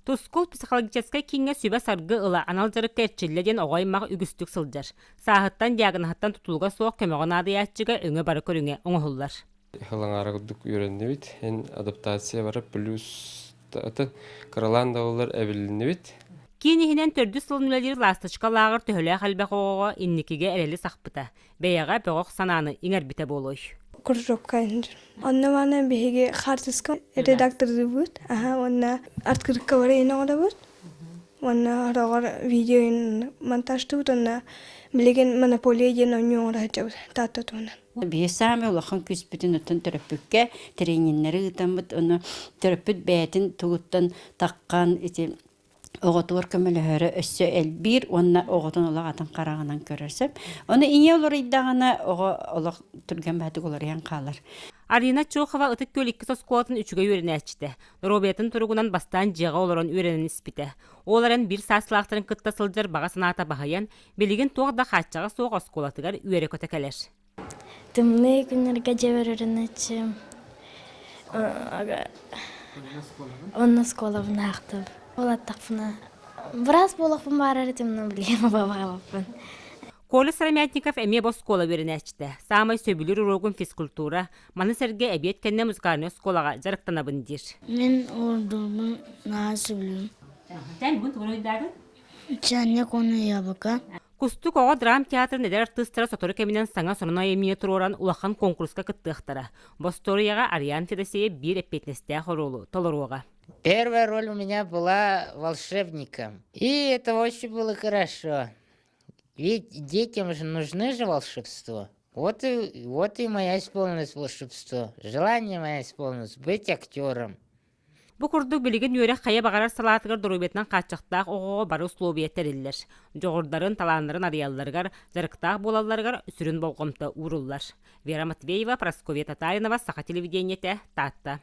Тускул психологическай кииҥҥэ сүбэ-саргы ыла анал дьарыкка эрчиллэ диэн оҕо аймах үгүстүк сылдьар. Сааһыттан диагноһыттан тутулуга суох көмөҕө наадыйааччыга өҥө бары көрүҥэ оҥоһуллар. Халаҥаара курдук үөрэннибит. Эн адаптация бара плюс атын кыралаан да буоллар эбилиннибит. Киин иһинэн төрдүс сылын үлэлиир Ласточка лааҕыр төһөлөөх элбэх оҕоҕо инникигэ эрэли сахпыта, бэйэҕэ бөҕөх санааны иҥэрбитэ буолуой? Кружокка Онно мааны биһиги хаартыска редактордыыбыт, аха уонна открытка бары иһин оҥоробут. Уонна хороҕор видео иһин монтажтыыбыт уонна билигин монополия диэн оонньуу оҥоро сылдьабыт Таатта туһунан. Биһи саамай улахан күүспүтүн оттон төрөппүккэ трениннэри ыытаммыт, ону төрөппүт бэйэтин тугуттан таххан ити оҕотугар көмөлөһөрө өссө элбиир уонна оҕотун олох атын хараҕынан көрөр сөп. Ону ийэ уларыйдаҕына оҕо олох түргэн баһатык уларыйан хаалар. Арина Чохова Ытык Күөл иккис оскуолатын үчүгэй үөрэнээччитэ. Доруобуйатын туругунан бастаан дьиэҕэ олорон үөрэнэн испитэ. Ол эрэн биир сааслаахтарын кытта сылдьар баҕа санаата баһыйан, билигин туох да хааччаҕа суох оскуолатыгар үөрэ-көтө кэлэр. Тымныы күннэргэ дьиэбэр үөрэнээччим уонна оскуолабын аахтым. Улааттахпына быраас буолуохпун баҕарар этим, но билигин баҕарбаппын. Коля Сыромятников эмиэ бу оскуола үөрэнээччитэ. Саамай сөбүлүүр уруогум физкультура. Маны сэргэ эбиэт кэннэ музыкальнай оскуолаҕа дьарыктанабын диир. Мин уурдуубун наһаа сөбүлүүм. Сен бу тугун өйдөөтүн? Чаанньык уонна яблоко. Кустук оҕо драмтеатрын эдэр артыыстара сотору кэминэн саҥа сонун айымньыны туруоран улахан куонкуруска кыттыахтара. Бу остуоруйаҕа Ариан Федосеев биир эппиэтинэстээх оруолу толоруоҕа. Первая роль у меня была волшебником. И это очень было хорошо. Ведь детям же нужны же волшебство. Вот и моя исполнилось волшебство. Желание мое исполнилось быть актером. Бу курдук билигин үөрэх хайа баҕарар салаатыгар доруобуйатынан хааччахтаах оҕоҕо бары условия тэриллэр. Дьоҕурдарын, талааннарын арыйалларыгар, дьарыктаах буолалларыгар сүрүн болҕомто ууруллар. Вера Матвеева, Прасковья Татаринова, Саха телевидениетэ, Таатта.